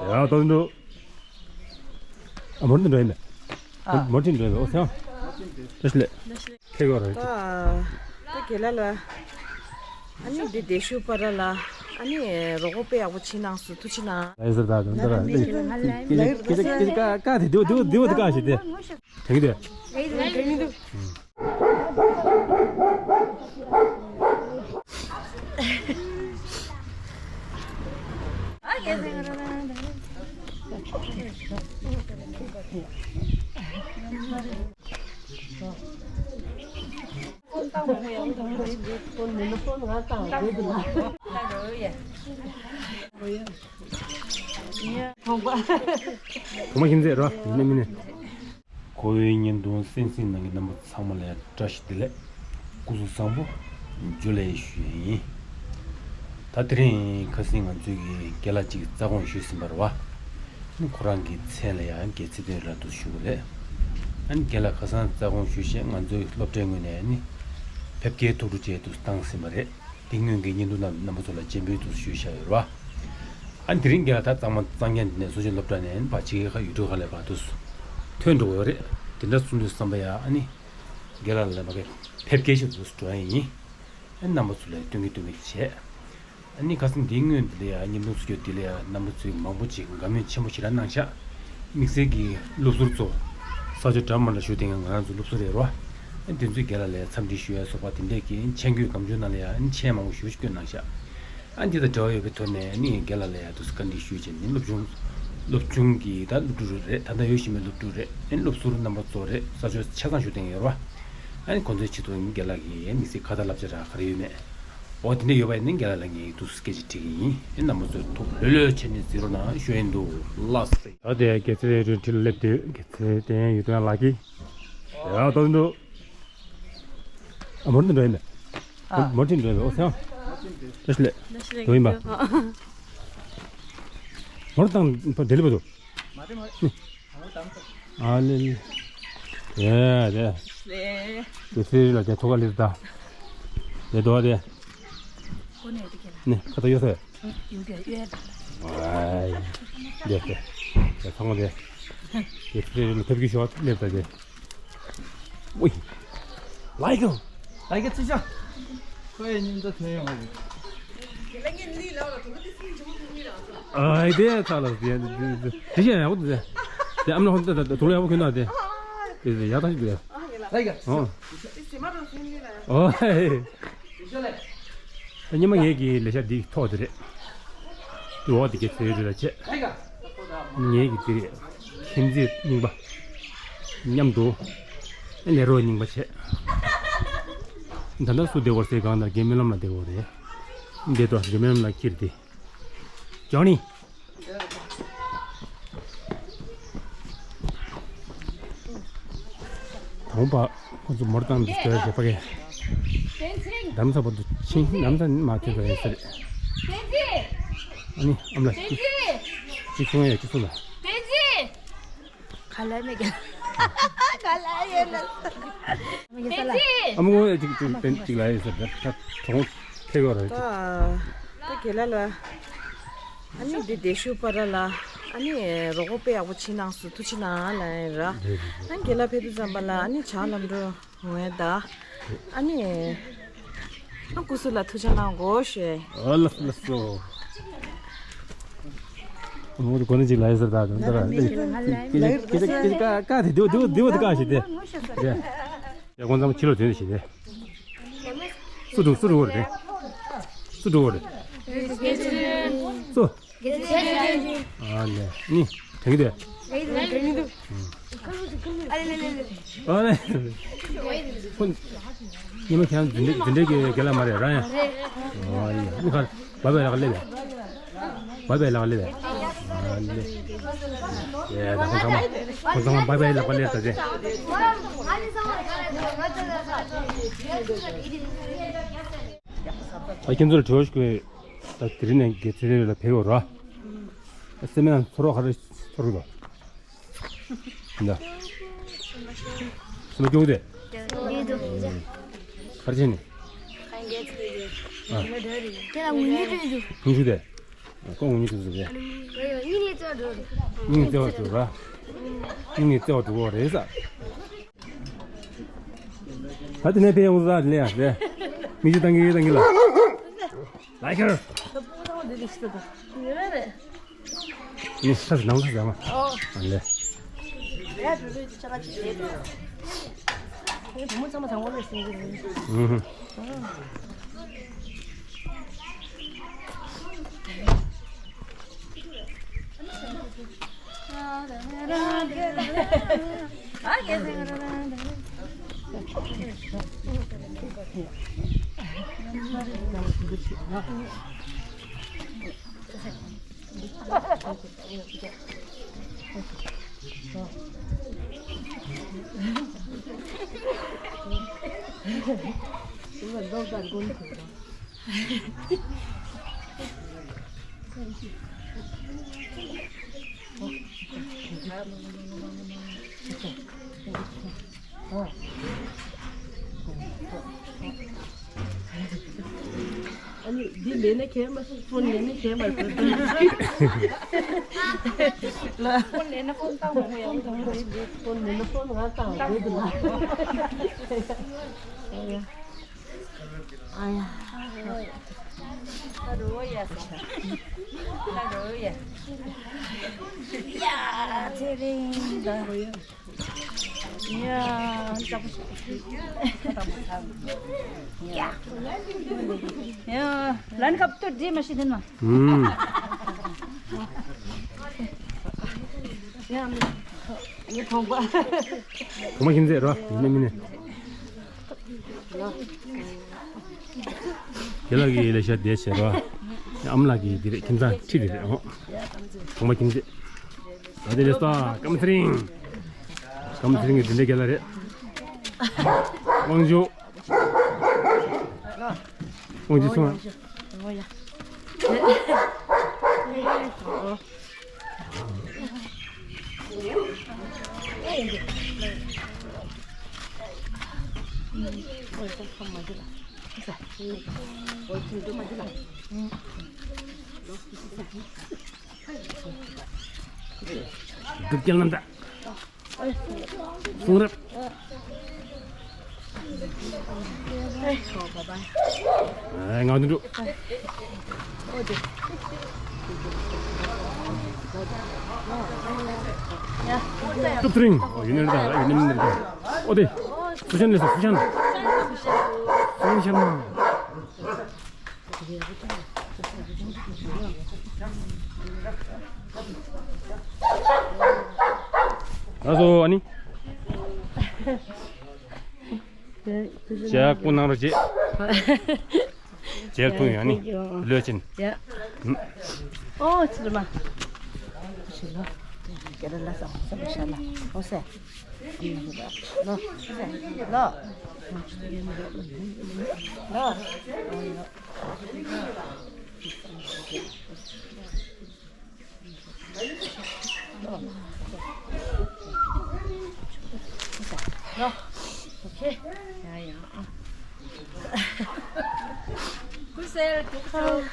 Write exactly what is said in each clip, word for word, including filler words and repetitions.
ཡ་ཏོ་འགྲོ། ཨ་མོར་འདི་འགྲོ་ཡིན་པས། ཨ། མོར་འདི་འགྲོ་ཡིན་པས། ཨོ་ཚེ་བ། བཀྲ་ཤིས་བདེ་ལེགས། ཁྱེད་ག་རེད། ད་ད་རྒན་ལགས་ལ། ཨ་ནི་འདི་བདེ་ཤུ་པ་ར་ལ། ཨ་ནི་རོགས་པ་དཔེ་ཡག་པོ་བྱིན་གནང་སོང་། ཐུགས་རྗེ་གནང་། ལ་ཡི་ཟེར་ད་དུང་ད་ར་ལ་ཡི་ཀི་ཀི་ཀི་ཀ་ཀ་དེ་དེ་དེ་དེ་ཀ་ཞིག་དེ། དྲན་གི་འདུག་གོང་མ་ཁྱིམ་མཚེས་རོ། ཡིན་ནི་མིན་ནི། ཁོ་བོའི་བརྙན་ཐུང་གསན་གཟིགས་གནང་མཁན་རྣམ་པ་ཚང་མ་ལ་བཀྲ་ཤིས་བདེ་ལེགས། སྐུ་གཟུགས་བཟང་པོ། ཇུ་ལེ་ཞུ་ཡས་ཡིན། ད་དེ་རིང་ཁ་སང་ང་ཚོས་ཀྱི་རྒན་ལགས་ཅིག་རྩ་དགོངས་ཞུས་ཟིན་པ་རེད་བ། ཨ་ནི་ཁོ་རང་གི་མཚན་ལ་ཡང་རྒྱལ་ཚེ་བརྟན་ལགས་འདུག་ཞུ་གི་རེད། ཨ་ནི་རྒན་ལགས་ཁ་སང་རྩ་དགོངས་ཞུས་བྱས་ང་ཚོའི་སློབ་གྲྭའི་ངོས་ནས་ཨ་ནི་ཕེབས་སྐྱེལ་ཐུགས་སྤྲོ་བཅས་འདུག་བཏང་ཟིན་པ་རེད། དེ་སྔོན་གྱི་བརྙན་ཐུང་རྣམས་རྣམ་པ་ཚོ་ལ་སྤྱན་འབུལ་དུ་ཞུས་བཞག་ཡོད་རེད་བ། ཨ་ནི་དེ་རིང་རྒན་ལགས་ད་གཙང་མ་གཙང་རྐྱང་འདི་ནས་གསོ་བྱེད་སློབ་གྲྭ་ནས་ཕར་ཕྱི་རྒྱལ་ཁག་ཡུལ་གྲུ་ཁག་ལ་ཕར་དུ་ཐོན་འགྲོ་གི་ཡོད་རེད། དེ་འདྲ་གསུང་དུས་བསམ་པ་ཡ་ཨ་ནི་རྒན་ལགས་ལ་མ་གི་ཕེབས་སྐྱེལ་ཞིག་ཏུ་འགྲོ་ཡ་ཡིན། ཨ་ནི་རྣམ་པ་ཚོ་ལ་སྟོན་གི་སྟོན་གི་བྱས། ཨ་ནི་ཁ་སང་འདིའི་སྔོན་འདི་ལ་ཡ་བརྙན་ཐུང་བཟོ་རྒྱུ་འདི་ལ་ཡ་རྣམ་པ་ཚོས་མང་པོ་ཅིག་དགའ་མོས་ཆེན་པོ་ཞེ་དྲག་གནང་ཤག་དམིགས་བསལ་གྱི་སློབ་ཟུར་ཚོ། ས་ཕྱོགས་འདྲ་མི་འདྲ་བཞུགས་བསྡད་མཁན་ང་རང་ཚོ་སློབ་ཟུར་རེད་རོ། ཨ་ནི་དེ་ཚོས་རྒན་ལགས་ལ་ཡ་འཚམས་འདྲི་ཞུ་ཡ་སོགས་པ་དེ་འདྲས་ཀྱི་མཆན་འགོད་སྒམ་ཆུང་ནང་ལ་ཡ་ཨ་ནི་མཆན་མང་པོ་ཞེ་པོ་ཅིག་བཀོད་གནང་ཤག་ཨ་ནི་དེ་དང་འབྲེལ་བ་ཡོད་པའི་ཐོག་ནས་ཨ་ནི་རྒན་ལགས་ལ་ཡ་དུ་བཀའ་འདྲི་ཞུས་བྱས་ནི་སློབ་ཆུང་། སློབ་ཆུང་གི་ད་སློབ་ཕྲུག་རེད། ད་ལྟ་ཡོད་བཞིན་པའི་སློབ་ཕྲུག་རེད། ཨ་ནི་སློབ་ཟུར་རྣམ་པ་ཚོ་རེད། ས་ཕྱོགས་ཆ་ཚང་བཞུགས་བསྡད་མཁན་ཡོད་རེད་བ། ཨ་ནི་ཁོང་ཚོའི་ཆེད་དུ་རྒན་ལགས་ཀྱིས་དམིགས་བསལ་ཁ་ཏ་བསླབ་བྱ་ར་ག་རེ་ཡོད་མེད། འོ་དེ་འདྲ་ཡོད་པ་ཡིན་ན་རྒན་ལགས་ལ་ངས་འདུག་སེ་སྐད་ཆ་དྲིས་ཀྱི་ཡིན། ཨེ་རྣམ་པ་ཚོས་ཐུགས་ལྷོད་ལྷོད་བྱས་ནས་གཟིགས་རོགས་གནང་ཞུ་ཡིན་འདུག་ལགས་སེ། ད་དེ་རྒྱལ་ཚེ་རིང་ཁྲི་ལ་སླེབས་དུས་རྒྱལ་ཚེ་བརྟན་ཡོད་དོན་ལགས་ཀྱིས། ཡ་ཏོ་འདུག་ཨ་མོར་འདི་འགྲོ་ཡིན་མེད། ཨ། མོར་འདི་འགྲོ་ཡིན་མེད། ཨོ་ཚེ་ཨ། བཀྲ་ཤིས་བདེ་ལེགས། འགྲོ་ཡིན་པ། ཨ། མོར་བཏང་བདེ་ལེགས་པ་འདུག་ཨ་ལེ་ལེ། ཡ་རེད། ལེ། དེ་ཚེ་རིང་ལ་དེ་ཐོག་ཁ་ལེ་ད། དེ་དོ་དེ། ནི་ཁ་ཏ་ཡོད་ས། ཡོད་ཀྱི་ཡོད། ཨའི། ཡོད་ཀྱི། དེ་ཚང་མ་དེ། དེ་ཚེ་རིང་ལ་ཐབས་ཀྱི་ཞོག་ལེ་ད་དེ། ཨུའི། ལའི་ཀི། ལའི་ཀི་ཚུགས་ཤོག་ཁོ་ཡི་སྙིང་རྗེ་ཐོན་ཡོང་བ་ཡིན། ཨའི་དེ་ཚ་ལ་དེ་དེ་དེ་ཞེ་ཡག་པོ་འདུག་དེ་ཨ་མ་ལ་ཧོན་དེ་དུང་ལ་ཡག་པོ་གྱོན་ན་དེ་དེ་ཡག་ཐག་ཞིག་འདུག་ཡ། ཨོ། ཨོ། ཉི་མ་ངེད་ཀྱི་ལས་ཤག་འདི་ཐོག་དེ་རེད། འདི་འོག་དེ་གའི་ཚེ་རིང་ལ་བྱས། ངེད་ཀྱི་དེ་རེད། ཁྱིམ་མཚེས་རྙིང་པ། མཉམ་དུ། ལས་རོགས་རྙིང་པ་བྱས། ད་ལྟ་སུ་བསྡད་ཡོད་ཟེར་གང་ལྟར་རྒན་སྨོན་ལམ་ལགས་བསྡད་ཡོད་རེད། འདི་ལྟོས་རྒན་སྨོན་ལམ་ལགས་ཁྱེར་ཏེ། ཇོ་ནི། དང་པོ་ཁོ་ཚོ་མོར་བཏང་འདི་ཟེར་བྱས་པ་གས། འདམ་ས་བར་དུ་ཕྱིན། འདམ་ས་ནི་མ་ཐོན་པ་ཡིན་ས་རེད། ཨ་ནི་ཨ་མ་ལགས་ཅིག་ཅིག་གསུང་ཡ་ཅིག་གསུང་ལ། ག་ལ་མེད་ཀྱང་། ག་ལ་ཡོད་ལ། ཨ་མ་ངོ་ཅིག་ཅིག་ཅིག་ཅིག་ལ་ཡོད་ས་རེད། ད་གྲོང་ཁྱེར་གོ་རེད། ད་ད་རྒན་ལགས་ལ། ཨ་ནི་འདི་བདེ་ཤུ་པ་ར་ལ། ཨ་ནི་རོགས་པ་དཔེ་ཡག་པོ་བྱིན་གནང་སོང་། ཐུགས་རྗེ་གནང་ལ་ཡིན་ར། ཨ་ནི་རྒན་ལགས་ཕེབས་དུས་ཙམ་པ་ལ་ཨ་ནི་བྱང་ལམ་འགྲོ་འོང་ཡ་ད། ཨ་ནི་ཨ་སྐུ་གཟུགས་ལ་ཐུགས་རྗེ་གནང་དགོས་ཞེས། ཨ་ལགས་སོ་ལགས་སོ། ཨ་མོ་དེ་གོ་ནི་ཅིག་ལ་ཡོད་ས་རེད། ད་ད་ད་ད་ཀི་ཀི་ཀི་ཀི་ཀ་ཀ་དེ་དེ་དེ་དེ་ཀ་ཞིག་དེ། ཡ་ཁོང་ཚང་མ་ཕྱི་ལོགས་དེ་ནས་ཞིག་དེ། སུ་འགྲོ་སུ་འགྲོ་གི་རེད། སུ་འགྲོ་གི་རེད། སུ། ཨ་ལེ་ནི་དྲན་གི་དེ། ཨ་ལེ། ཁོ་ཉི་མ་ཁྱེད་རང་འཛིན་གྲྭའི་འཛིན་གྲྭའི་གི་རྒན་ལགས་མ་རེད་རང་ཡ། ཨ་ལེ་ནི་ག་བ་བའི་ལག་སླེབས་ཡ། བ་བའི་ལག་སླེབས་ཡ། ཨ་ལེ། ཡ་ད་ཁོང་ཚང་མ་ཁོང་ཚང་མ་བ་བའི་ལག་པ་སླེབས་ད་དེ། ད་ཁྱེད་ཚོར་དྲི་བ་ཞིག་དགོས། ད་དེ་རིང་ནས་རྒྱལ་ཚེ་རིང་ལ་ཕེབས་ཡོད་ར། སེམས་ནང་ཚོར་བ་ག་རེ་ཚོར་གི་འདུག་འདི། སེམས་སྐྱོ་གི་དེ། ག་རེ་བྱས་ནས། ཨ། ངུ་ཤུགས་དེ། ཁོ་ངུ་ཤུགས་དེ། སྙིང་བརྩེ་བ་འགྲོ་ར། སྙིང་ནས་བརྩེ་བ་འགྲོ་བ་རེད་ས། ད་དེ་ནས་ཕེབས་ཡོང་ས་དེ་ལས་ཡ་རེད། མིག་ཆུ་བཏང་གི་བཏང་གི་ལ། ལ་ཁར། ནི་ས་ནང་ས་ཟ་མ། ཨ་ལེ། ཨུ་ཧུ། ཨ་ནི་འདི་མེད་ན་གས་མ་ཕོན་མེད་ན་གས་མ་ཟེར། ལ། ཕོན་མེད་ན་ཕོན་བཏང་མ་ཡོང་དང་། ཕོན་མེད་ན་ཕོན་ང་བཏང་དགོས་འདུག་ལ། ཨ་ཡ། ཨ་རོ་ཡ་ས། ཨ་རོ་ཡ། ཡ་ཚེ་རིང་ད། ཡ། ཡ། ཡ། ལན་ཁབ་ཏུ་འདྲེས་མ་ཤི་ཐན་མ། ཨུམ། ཡ། ངའི་བུ་མོ། བུ་མོ་ཁྱིམ་མཚེས་རོ། ཡིན་ནི་མིན་ནི། རྒན་ལགས་ཀྱིས་ལས་ཤ་བསྡད་བྱས་རོ། ཨ་མ་ལགས་ཀྱིས་འདི་རེད། ཁྱིམ་ཚང་ཁྲི་འདི་རེད་ཨོ། བུ་མོ་ཁྱིམ་མཚེས། ད་དེ་རེད་ས། ཀམ་ཚེ་རིང་། ཀམ་ཚེ་རིང་གི་འདི་འདྲའི་རྒན་ལགས་རེད། དབང་ཕྱུག་དབང་ཕྱུག་སོང་ཨ། སྒྲུབ་རྒྱལ་རྣམ་དག་གསུང་རབ། ཨེ་ང་དུ་འགྲོ། ཀྲུབ་ཚེ་རིང་། ཨོ་ཡིན་ནི་རེད་ད། ཡིན་ནི་མིན་ནི་རེད་ད། ཨོ་དེ། སུ་ཤན་ལས་སོ་སུ་ཤན། སུ་ཤན་མ། ལགས་སོ་ཨ་ནི། ཇ་ཀུ་གནང་རོགས་བྱེད། ཇ་ཀུ་ཡང་ནི་ལོས་ཅན། ཡ། ཨོ་ཚུར་མ། ཚུར་ལོ། ཀེ་ར་ལ་སམ་སམ་ཤ་ལ། ཨོ་སེ། ལོ། ལོ། ལོ། ལོ། ཨོ་ཁེ། ཡ་ཡ། ཀུ་སེ།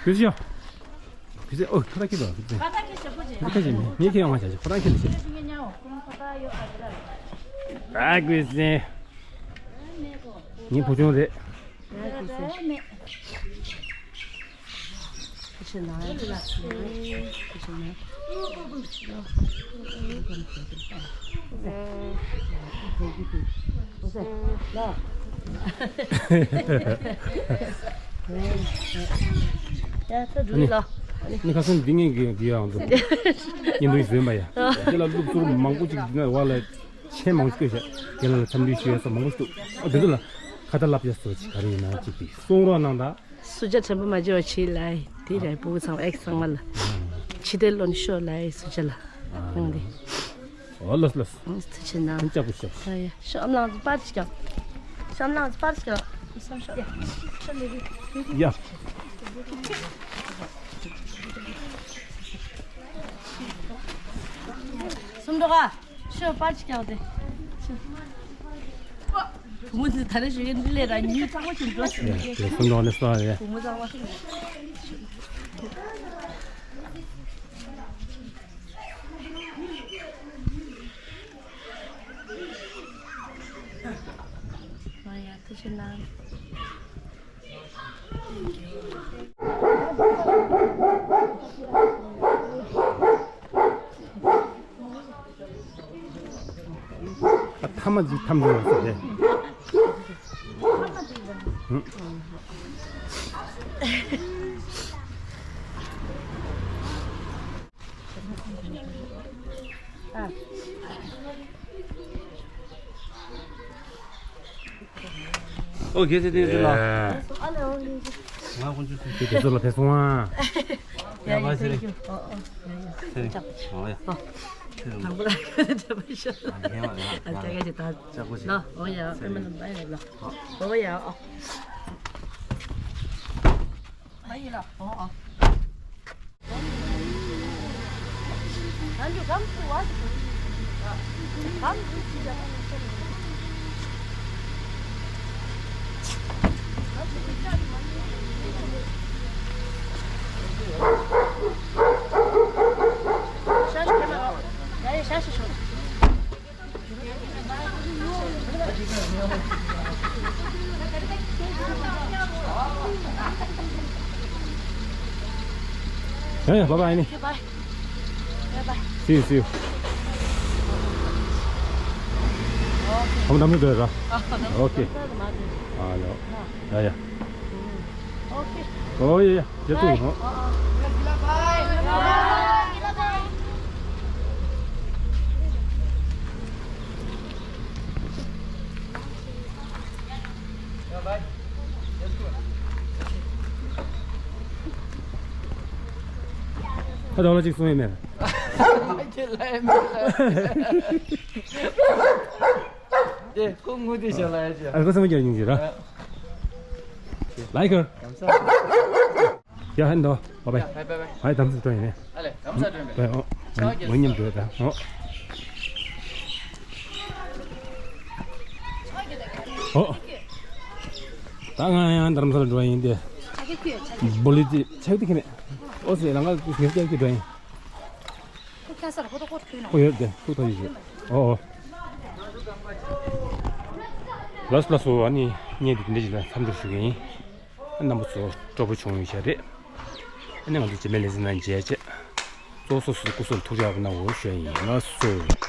ཀུ་སེ། ཨོ་ཁ་ར་ཁེ་དོ། ཁ་ར་ཁེ་ཞབས་པོ་ཅེ། ཁ་ར་ཁེ་ཞེ་མི་ཁེ་ཡོང་བ་བྱ་ཁོ་ར་ཁེ་ལ་ཞེ། ཨ་ཀུ་སེ། ངའི་བུ་ཆུང་རེད། ནི་ཁ་སང་འདི་ངས་གི་གི་ཡང་འདུག་ཉིན་འདུག་ཟོན་པ་ཡ། དེ་ལ་ལུག་ཚུར་མང་པོ་ཅིག་འདི་ན་བ་ལ་ཆེན་མང་ཅིག་བཀོད་བྱ། དེ་ལ་འཚམས་འདྲི་ཞུ་ཡ་སོགས་མང་པོ་ཞིག་འདུག་ཨ་དེ་ཚོ་ལ་ཁ་ཏ་ལབ་ཡ་སོགས་ཅིག་ག་རེ་ཡིན་ན་ཅིག་གི་གསུང་རོགས་གནང་དང་། སུ་ཇ་དྲན་པ་མ་བརྗེད་པ་བྱེད་ལ། དེ་རེད་བུ་ཚང་ཨེག་ཚང་མ་ལ། ཕྱི་དེ་ལོན་ཤོ་ལ་སུ་ཇ་ལ། ཨང་དེ། ཨོ་ལོས་ལོས། ཐུགས་ཆེ་གནང་། ཐུགས་ཅག་པོ་ཤོག་ཨ་ཡ་ཤོག་ཨམ་ལང་པར་ཅིག་ཀྱང་། ཤོག་ཨམ་ལང་པར་ཅིག་ཀྱང་། བསམ་ཤོག་ཡ། སུམ་འགྲོ་ག་ཤོག་པར་ཅིག་ཀྱང་དེ། བུ་མོ་དེ་ད་རེ་ཞུ་ཡིན་ལས་ར་ཉིན་གཙང་མ་ཞིག་འགྲོ་ཟིན་གྱི། དེ་སུམ་འགྲོ་ནས་སོ་ཡ། བུ་མོ་གཙང་མ། ཨ། ཐ་མ་ཅིག་ཐམ་ཐམ་ཡོད་ཟེར་ཏེ། ཧུམ། ཨོ་ཁེ་ཚེ་ཏན་ཚེ་ལ། ང་ཁོང་ཚོ་ཚེ་ཏན་ཚེ་ལ་ཕེབས་སོང་ཨ། ཡ་ཡ། ཚེ་རིང་། ཨོ་ཨོ། ཚེ་རིང་། ཨོ་ཡ། དང་པོ་ལ་ཁ་ཚ་བྱ་བ་ཤོད། ཨ་ཡ་ཡ། ཨོ་ཡ། ཨ་མ་ལ་བ་ཡ་ལ། ཨོ་ཡ། ཨོ། ཡ་ཡ། བཱའི་བཱའི་ནི། See you, see you. ཨོ་ནམ་རྒྱུན་འགྲོ་ཡ་ར། ཨོ་ཁེ། ཨ་ལོ། ཡ་ཡ། ཨོ་ཡ་ཡ། རྗེས་སུ་ཡིན། ཨོ། ཁ་དོག་ལ་ཅིག་གསུང་ཡས་མེད། ཁྱེད་ལ་ཡ་མེད་ལ། དེ་ཁོ་ངུ་དེ་བྱ་ལ་ཡ་ཅི། ཨ་ཁོ་སེམས་རྒྱ་སྙིང་རྗེ་ར། ལའི་ཀར། ཡ་ཧན་དོ། བཱའི་བཱའི། ཡ་བཱའི་བཱའི། ཧའི་དམ་སྲི་འགྲོ་ཡིན་ནས། ཨ་ལེ། དམ་སྲི་འགྲོ་ཡིན་པས། བཱའི། ཨོ། ང་མཉམ་འགྲོ་ཡ་ད། ཨོ། ཨོ། ད་ང་ཡང་རྡ་རམ་ས་ལ་འགྲོ་ཡ་ཡིན་ཏེ། བོ་ལི་དེ་ཆག་དེ་ཁེ་ནས། ཨོ་ཟེར་རང་ག་ངེར་སྐྱག་གི་འགྲོ་ཡིན། ཁོ་ཡོད་དེ་ཁོ་ཐོག་ཡོད་ཞིག་ཨོ་ཨོ། ལགས་སོ་ལགས་སོ། ཨ་ནི་ངས་འདི་འདྲ་ཞིག་ལ་མཚམས་འཇོག་ཞུ་གི་ཡིན། རྣམ་པ་ཚོ་སྤྲོ་པོ་བྱུང་ཡོད་ཤག་རེད། ཨ་ནི་ང་ཚོ་རྗེས་མའི་ལེ་ཚན་ནང་མཇལ་བྱས། གཙོ་བོ་སོ་སོའི་སྐུ་གཟུགས་ལ་ཐུགས་ཅག་གནང་འོ་ཞུ་ཡ་ཡིན། ལགས་སོ།